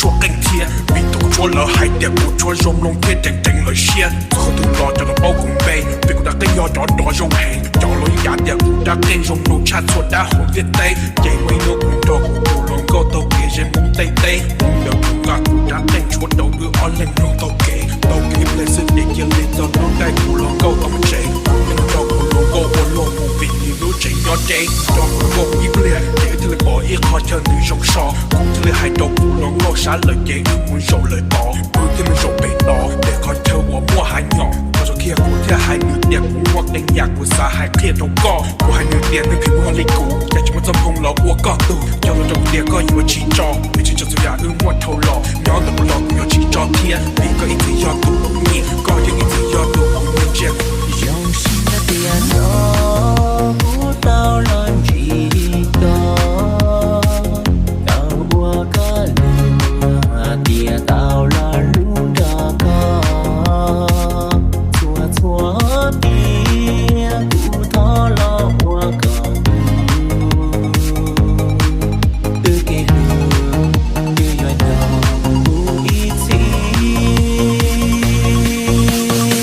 tshuab qeej thiab, vim tus kuv tshuab lawv hais tias kuv tshuab zoo mloog thiab tseem ceev lawv siab. Txog qhov twg los cov no paub kuv npe, vim kuv rab qeej yog cov rov zoo heev. Cov los yeej cav tias kuv rab qeej zoo mloog tshaj txhua dab hauv ntiaj teb, ces muaj ib hnub kuv nrog kuv tus hluas nkauj taug kev ze Hmoob tej teb, hnub ntawd kuv nqa kuv rab qeej tshuab rau wb ob leeg mloog taug kev. Taug kev ib pliag xwb ces cia li txog hnub caij kuv hluas nkauj tau mus tsev. Kuv thiaj li nrog kuv hluas nkauj ua luag mus vim nws lub tsev nyob deb. Nrog kuv hluas nkauj mus ib pliag ces wb thiaj li pom ib qho chaw nws zoo so. Kuv thiaj li hais rau kuv hluas nkauj sab lawm ces wb mus zaum lawm tod. Wb thiaj mus zaum pem tod pem qhov chaw uas muaj hav nyom. Qhov tseem qhia kuv thiaj hais nws tias kuv muaj qee yam kuv xav hais qhia rau koj. Kuv hais nws tias nej pheej muaj li kuv, cas tsis muaj txoj hmoo los ua koj tug. Yog los rau kuv tias koj yuav tsis tso, vim tsis tso txhua yam wb muaj dhau los. Nyob ntawm kuv los kuv yuav tsis tso thiab, vim koj ib txwm yog tus kuv nyiam, koj yeej ib txwm yog tus kuv nyiam ntsia. Zoo siab tias hnub kuv tau los ntsib koj, tau ua koj lub, tias tau los hlub nrog koj. Txhua txhua tiam kuv thov los ua koj tus, twb kev hlub twb yuav nyob kuv ib txhis.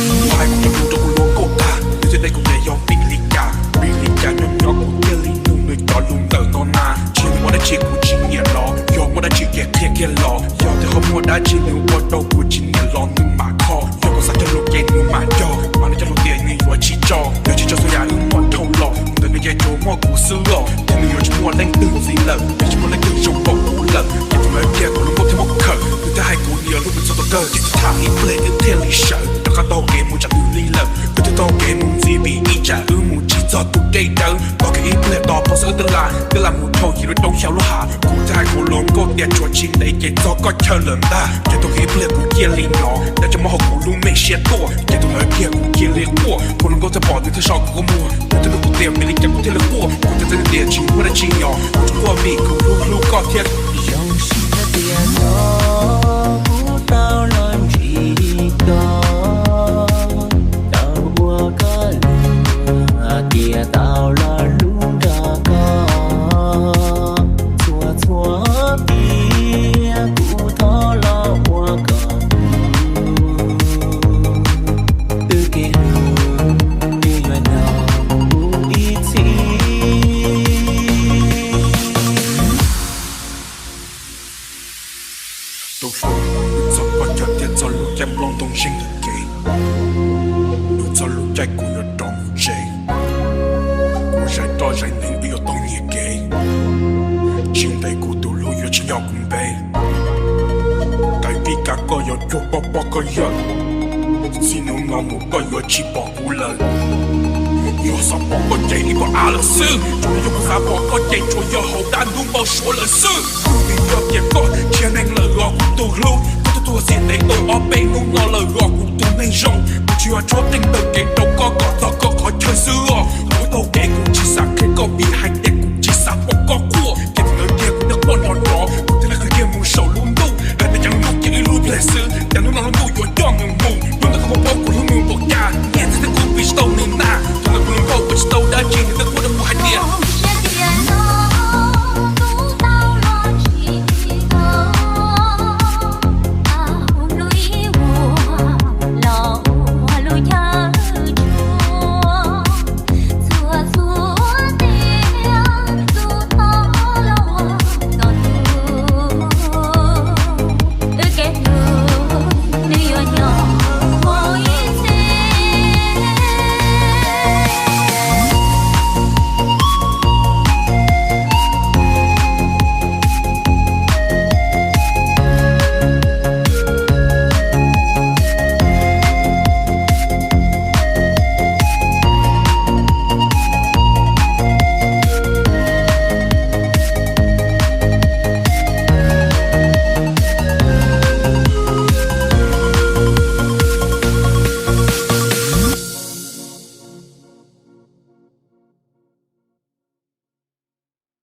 Kuv hais kuv cov lus rau kuv hluas nkauj tag, nws thiaj teb kuv tias yog vim li cas, vim li cas nyob nyob kuv thiaj li nug nws cov lus ntawm no na. Tsis muaj dab tsi kuv tsis nyiam los, yog muaj dab tsi ces qhia kiag los. Yog tias ho muaj dab tsi nws ua rau kuv tsis nyiam los nws mam kho. Yog kuv xav cog lus ces nws mam cog, mas nws cog lus tias nws yuav tsis tso, yuav tsis tso txhua yam wb muaj dhau los. Ntawm nws ces tsuas muaj kuv xwb os, thiab nws yuav tsis muaj leej twg ntxiv lawm, vim tsis muaj leej twg zoo npaum kuv lawm. Ces tus ntawd kiag kuv hluas nkauj thiaj muab khawm, nws thiaj hais kuv niam lub npe txog tau kawg. Ces thaum ib pliag wb thiaj li sawv rov qab taug kev mus tsam nws li lawm. Wb thiaj taug kev mus ntxiv vim ib tsam wb mus tsis txog tus dej dawb. Taug kev ib pliag tos pom xwb wb twb la, twb la mus dhau yim lub roob xyaw lub hav. Kuv thiaj hais kuv hluas nkauj tias tshuav tsis ntev ces txog koj chaw lawm ntag. Ces taug kev ib pliag kuv cia li hnov dab tsi muab hauv kuv lub me siab tuaj, ces tus ntawd kiag kuv cia li quaj. Kuv hluas nkauj thiaj pom nws thiaj so kuv qhov muag, nws thiaj nug kuv tias vim li cas kuv thiaj li quaj. Kuv thiaj teb tias tsis muaj dab tsi nyog, kuv tsuas quaj vim kuv hlub hlub koj thiab. Zoo siab tias hnub kuv tau los ntsib koj, tau ua koj lub, tias tau los hlub nrog koj. Txhua txhua tiam kuv thov los ua koj tus, twb kev hlub twb yuav nyob kuv ib txhis. Tus hluas, wb txog koj chaw thiab txog lub caij nplooj ntoo zeeg ntawm kev, wb txog lub caij kuv yuav rov mus tsev. Kuv zais roj zais ntev wb yuav tau nyiag kev, tsis ntev kuv tus hlub yuav tsis nco kuv npe. Qaim vij kab koj yuav cuag pob pob koj yawm, txij hnub no mus koj yuav tsis pom kuv lawm. Yog xav pom koj ces ib pob av lawm xwb, tsuas yog kuv xav pom koj ces tsuas yog hauv dab ntub npau suav lawm xwb. Kuv vim yog tias koj tsis yog neeg lawm los kuv tus hlub, koj twb tuag xiam ntev tau ob peb hnub no lawm los kuv tus neeg zoo. Kuv tsuas yog tshuab qeej taug kev rau koj kom txog koj qhov chaw xwb os. Kuv taug kev kuv tsis xav qhia koj vim hais